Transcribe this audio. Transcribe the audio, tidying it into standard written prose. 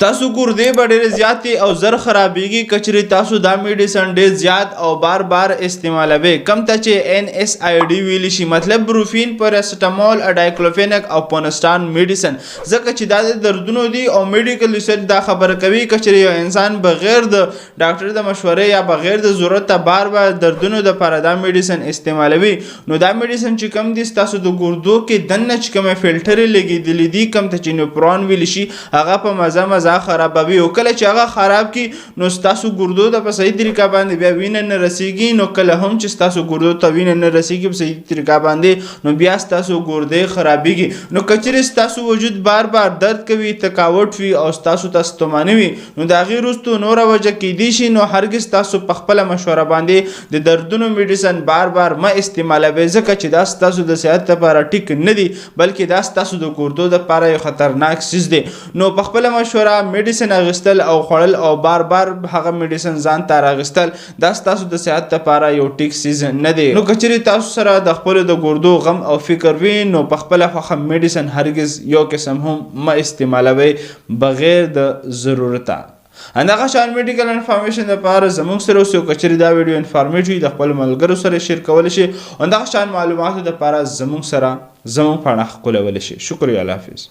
ستاسو ګردې به ډېرې زیاتې او زر خرابېږي که چېرې تاسو دا میډیسن ډېر زیات او بار بار استعمالوئ، کوم ته چې این ایس آی ډي ویلی شي، مطلب بروفین، پاراسیټامول، ډایکلوفینک او پونسټان میډیسن، ځکه چې دا د دردونو دي او میډیکل ریسرچ دا خبره کوي که چېرې یو انسان بغیر د ډاکټر د مشورې یا بغیر د ضرورت بار بار دردونو دپاره دا میډیسن استعمالوي، نو دا میډیسن چې کوم دي ستاسو د ګردو کې دننه چې کومې فلټرې لګېدلې دي، کوم ته چې نیوپرون ویلی شي، هغه په مزه مزه خرابوي او کله چې هغه خراب کی نو ستاسو ګردو ته په صحیح طریقه باندې بیا وینه نه رسیږي. نو کله هم چې ستاسو ګردو ته وینه نه رسیږي په صحیح طریقه باندې، نو بیا ستاسو ګردې خرابیږي. نو که چېرې ستاسو وجود بار بار درد کوي، تکاوټ وي او ستاسو ته ستوماني وي، نو د هغې وروسته نوره وجه کیدی شي، نو هرګز تاسو په خپله مشوره باندې د دردونو میډیسن بار بار مه استعمالوئ، ځکه چې دا ستاسو د صحت لپاره ټیک نه دي، بلکې دا ستاسو د ګردو لپاره یو خطرناک څیز دی. نو په خپله مشوره میډیسن اخیستل او خوړل او بار بار هغه میډیسن ځان ته راغستل، دا ستاسو د صحت لپاره یو ټیک څیز نه دی. نو که چېرې تاسو سره د خپلو د ګردو غم او فکر وي، نو په خپله خوښه میډیسن هرګز یو قسم هم مه استعمالوئ بغیر د ضرورته. همدغه شان میډیکل انفارمیشن لپاره زموږ سره اوسئ. که چېرې دا ویډیو انفارمیټ وي، د خپلو ملګرو سره شیر کولی شئ. همدغه شان معلوماتو لپاره زموږ سره زموږ پاڼه ښکلولی شئ. شکریه، الله حافظ.